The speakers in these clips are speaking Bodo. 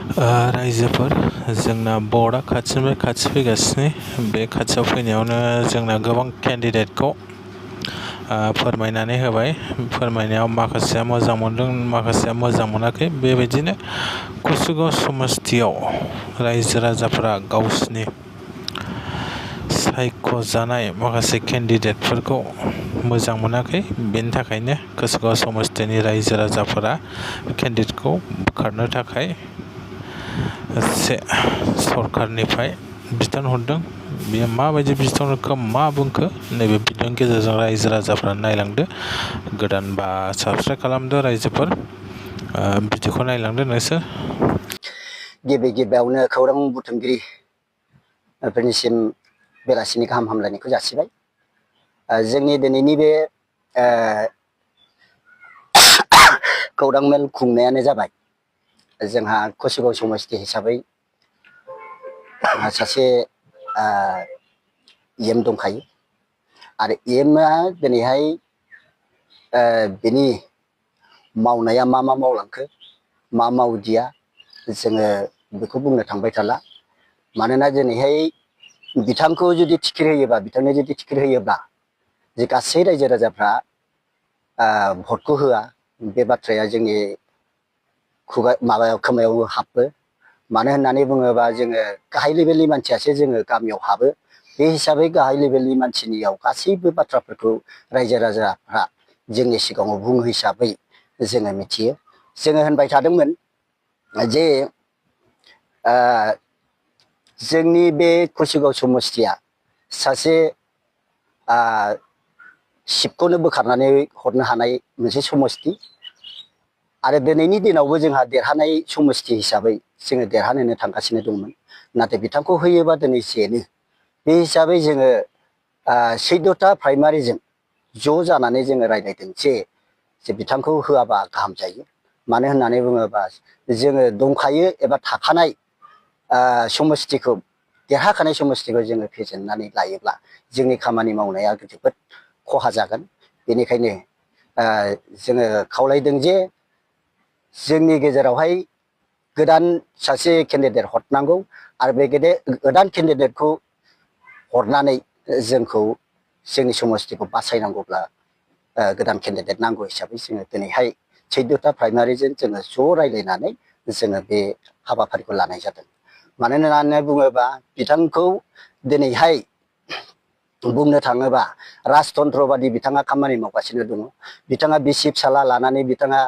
रायजोफोर जोंना बर्डआ खाथिनिफ्राय खाथि फैगासिनो बे खाथियाव फैनायावनो जोंना गोबां केन्डिडेटखौ फोरमायनानै होबाय। फोरमायनायाव माखासेया मोजां मोनदों, माखासेया मोजां मोनाखै। बेबायदिनो कसुगाव समस्तियाव रायजो राजाफोरा गावसिनि सायख'जानाय माखासे केन्डिडेटफोरखौ मोजां मोनाखै। बेनि थाखायनो कसुगाव समस्तिनि रायजो राजाफोरा केन्डिडेटखौ बोखारनो थाखाय सरकारनिफ्राय बिथोन हरदों। बेयो माबायदि बिथोन हरखो, मा बुंखो, नैबे भिडिअनि गेजेरजों रायजो राजाफ्रा नायलांदो। गोदान बा साबस्क्राइब खालामदो रायजोफोर, भिडिअखौ नायलांदो नोंसोर। गिबियावनो खौरां बुथुमगिरिफोरनिसिम बेलासिनि गाहाम हामलायनायखौ जासिबाय। जोंनि दिनैनि बे खौरां मेल खुंनायानो जाबाय, जोंहा कसुगाव समस्ति हिसाबै सासे एम दंखायो आरो एमआ दिनैहाय बेनि मावनाया मा मावलांखो, मा मावदिया, जोङो बेखौ बुंनो थांबाय थाला। मानोना दिनैहाय बिथांखौ जुदि टिकेट होयोबा, बिथांनो जुदि टिकेट होयोब्ला जे गासै रायजो राजाफ्रा भटखौ होआ, बे बाथ्राया जोंनि खोमायाव हाबो। मानो होननानै बुङोबा, जोङो गाहाय लेभेलनि मानसियासो जोङो गामियाव हाबो। बे हिसाबै गाहाय लेभेलनि मानसिनियाव गासैबो बाथ्राफोरखौ रायजो राजाफ्रा जोंनि सिगाङाव बुङो हिसाबै जोङो मिथियो। जोङो होनबाय थादोंमोन जे जोंनि बे कसुगाव समस्तिया सासे सिटखौनो बोखारनानै हरनो हानाय मोनसे समस्ति आरो दिनैनि दिनावबो जोंहा देरहानाय समस्ति हिसाबै जोङो देरहानोनो थांगासिनो दंमोन। नाथाय बिथांखौ होयोबा दिनै जेनो। बे हिसाबै जोङो 14था प्राइमारिजों ज' जानानै जोङो रायज्लायदों जे बिथांखौ होआबा गाहाम जायो। मानो होननानै बुङोबा, जोङो दंखायो एबा थाखानाय समस्तिखौ, देरहाखानाय समस्तिखौ जोङो फेजेननानै लायोब्ला जोंनि खामानि मावनाया जोबोद खहा जागोन। बेनिखायनो जोङो खावलायदों जे जोंनि गेजेरावहाय गोदान सासे केन्डिडेट हरनांगौ आरो बे गोदान केन्डिडेटखौ हरनानै जोंखौ, जोंनि समस्तिखौ बासायनांगौब्ला गोदान केन्डिडेट नांगौ हिसाबै जोङो दिनैहाय 14था प्राइमारिजों जोङो ज' रायज्लायनानै जोङो बे हाबाफारिखौ लानाय जादों। मानो होननानै बुङोबा, बिथांखौ दिनैहाय बुंनो थाङोबा राजतन्त्र बादि बिथाङा खामानि मावगासिनो दङ। बिथाङा बिसि फिसाला लानानै बिथाङा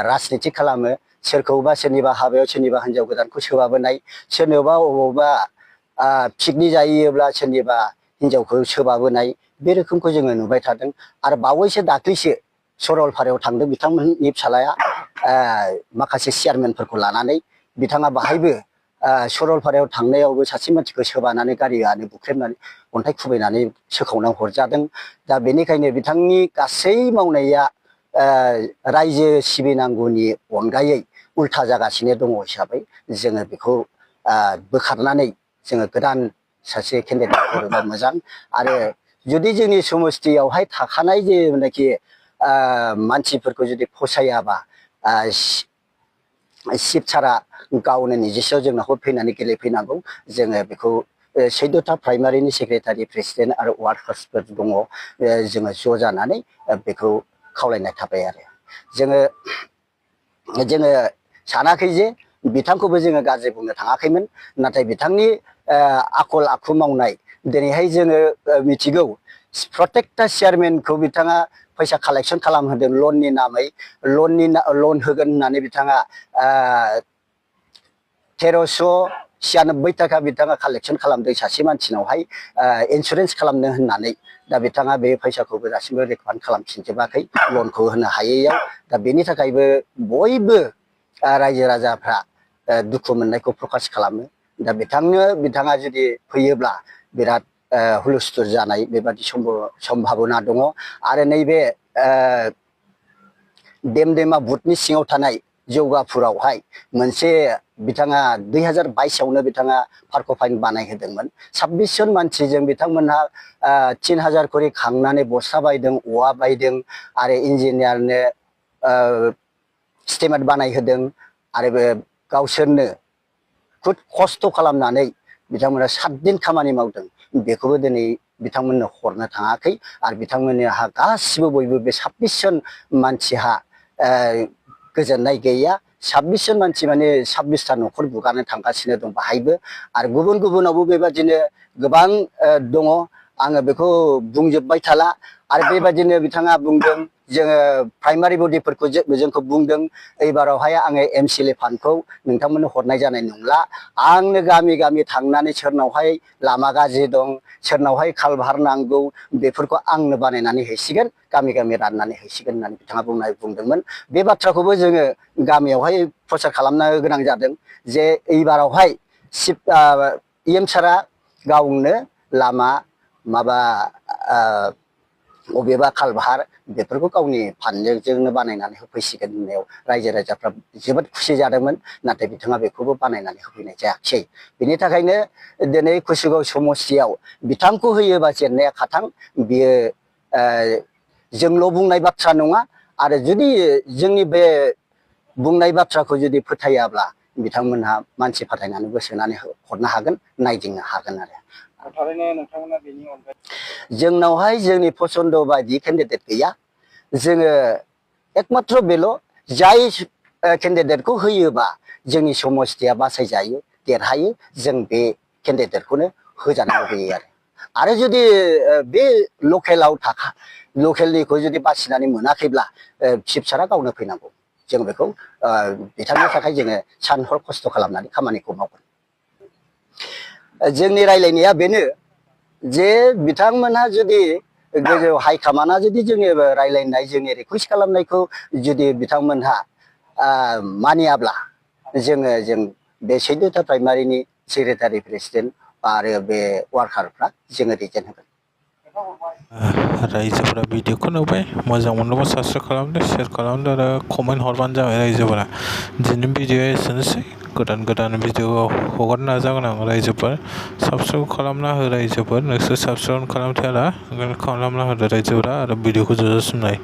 राजनिति खालामो। सोरखौबा सोरनिबा हाबायाव सोरनिबा हिनजाव गोदानखौ सोबाबोनाय, सोरनोबा अबावबा पिकनिक जाहैयोब्ला सोरनिबा हिनजावखौ सोबाबोनाय, बे रोखोमखौ जोङो नुबाय थादों। आरो बावैसो दाख्लैसो सरलपारायाव थांदों बिथांमोननि फिसालाया माखासे चेयारमेनफोरखौ लानानै। बिथाङा बाहायबो सरलपारायाव थांनायावबो सासे मानसिखौ सोबानानै गारियानो बुख्रेबनानै अन्थाइ खुबैनानै सोखावनानै हरजादों। दा बेनिखायनो बिथांनि गासै मावनाया रायजो सिबिनांगौनि अनगायै उल्था जागासिनो दङ हिसाबै जोङो बेखौ बोखारनानै जोङो गोदान सासे केन्डिडेट हरोबा मोजां। आरो जुदि जोंनि समस्तियावहाय थाखानाय जेनाखि मानसिफोरखौ जुदि फसायाबा, शिब सारा गावनो निजेस्व जोंनाव फैनानै गेलेफैनांगौ। जोङो बेखौ 14था प्राइमारिनि सेक्रेटारि, प्रेसिडेन्ट आरो वार्कार्सफोर दङ। जोङो ज' जानानै बेखौ खावलायनाय थाबाय। आरो जोङो सानाखै जे बिथांखौबो जोङो गाज्रि बुंनो थाङाखैमोन। नाथाय बिथांनि आखल आखु मावनाय, दिनैहाय जोङो मिथिगौ प्रतेकथा चेयारमेनखौ बिथाङा फैसा कालेक्सन खालामहोदों लननि नामै। लन होगोन होननानै बिथाङा 1396 थाखा बिथाङा कालेक्सन खालामदों सासे मानसिनावहाय इन्सुरेन्स खालामनो होननानै। दा बिथाङा बे फैसाखौबो दासिमबो रिफान्ड खालामफिनजोबाखै लनखौ होनो हायैयाव। दा बेनि थाखायबो बयबो रायजो राजाफ्रा दुखु मोननायखौ प्रकास खालामो। दा बिथाङा जुदि फैयोब्ला बिराद हुलुस्थुल जानाय बेबादि सम्भाबना दङ। आरो नैबे देमदेमा बुथनि सिङाव थानाय जौगापुरावहाय मोनसे बिथाङा 2022आवनो बिथाङा पार्क फाइन बानायहोदोंमोन। 26 जन मानसिजों बिथांमोनहा 3000 खरि खांनानै बस्ता बायदों, औवा बायदों आरो इन्जिनियारनो स्टिमेट बानायहोदों। आरो गावसोरनो खुद खस्थ' खालामनानै बिथांमोना 7 दिन खामानि मावदों बेखौबो दिनै बिथांमोननो हरनो थाङाखै आरो बिथांमोनहा गासिबो बयबो बे 26 जन मानसिहा गोजोननाय गैया 26 जन मानसि माने 26ता न'खर बुगारनो थांगासिनो दं बाहायबो आरो गुबुन गुबुनावबो बेबादिनो गोबां दङ आङो बेखौ बुंजोबबाय थाला आरो बेबादिनो बिथाङा बुंदों जोङो प्राइमारि बडिफोरखौ जोंखौ बुंदों एबारावहाय आङो MCLA फान्डखौ नोंथांमोननो हरनाय जानाय नंला आंनो गामि गामि थांनानै सोरनावहाय लामा गाज्रि दं सोरनावहाय कालभार नांगौ बेफोरखौ आंनो बानायनानै हैसिगोन गामि गामि राननानै हैसिगोन होननानै बिथाङा बुंदोंमोन बे बाथ्राखौबो जोङो गामियावहाय प्रचार खालामनो गोनां जादों जे एबारावहाय EM सारा गावनो लामा माबा अबेबा कालभार बेफोरखौ गावनि फान्डजोंनो बानायनानै होफैसिगोन होननायाव रायजो राजाफ्रा जोबोद खुसि जादोंमोन नाथाय बिथाङा बेखौबो बानायनानै होफैनाय जायाखिसै बेनि थाखायनो दिनै कुसुगाव समस्तियाव बिथांखौ होयोबा जेननाया खाथां बियो जोंल' बुंनाय बाथ्रा नङा आरो जुदि जोंनि बे बुंनाय बाथ्राखौ जुदि फोथायाब्ला बिथांमोनहा मानसि फाथायनानैबो सोनानै हरनो हागोन नायदिंनो हागोन आरो थारैनो नोंथांमोना बेनि अनगायै जोंनावहाय जोंनि पसन्द बायदि केन्डिडेट गैया जोङो एकमात्र बेल' जाय केन्डिडेटखौ होयोबा जोंनि समस्तिया बासायजायो देरहायो जों बे केन्डिडेटखौनो होजानो लुबैयो आरो जुदि बे लकेलनिखौ जुदि बासिनानै मोनाखैब्ला चिफसारा गावनो फैनांगौ जों बेखौ बिथांनि थाखाय जोङो सान हर खस्थ' खालामनानै खामानिखौ मावगोन जोंनि रायलायनाया बेनो जे बिथांमोनहा जुदि गोजौ हाइकामान्डआ जुदि जोंनि रायलायनाय जोंनि रिकुवेस्ट खालामनायखौ जुदि बिथांमोनहा मानियाब्ला जों बे 14था प्राइमारिनि सेक्रेटारि प्रेसिडेन्ट आरो बे वार्कारफ्रा जोङो रिजेक्ट होगोन रायजोफोरा भिडिअखौ नुबाय मोजां मोनोबा साबस्क्राइब खालामदो शेयार खालामदो आरो कमेन्ट हरबानो जाबाय रायजोफोरा दिनैनि भिडिअआ एसेनोसै गोदान भिडिअ हगारनो नाजागोन आं रायजोफोर साबस्क्राइब खालामना हो रायजोफोर नोंसोर साबस्क्राइब खालामथारा खालामना होदो रायजोफोरा आरो भिडिअखौ जोबजासिम नाय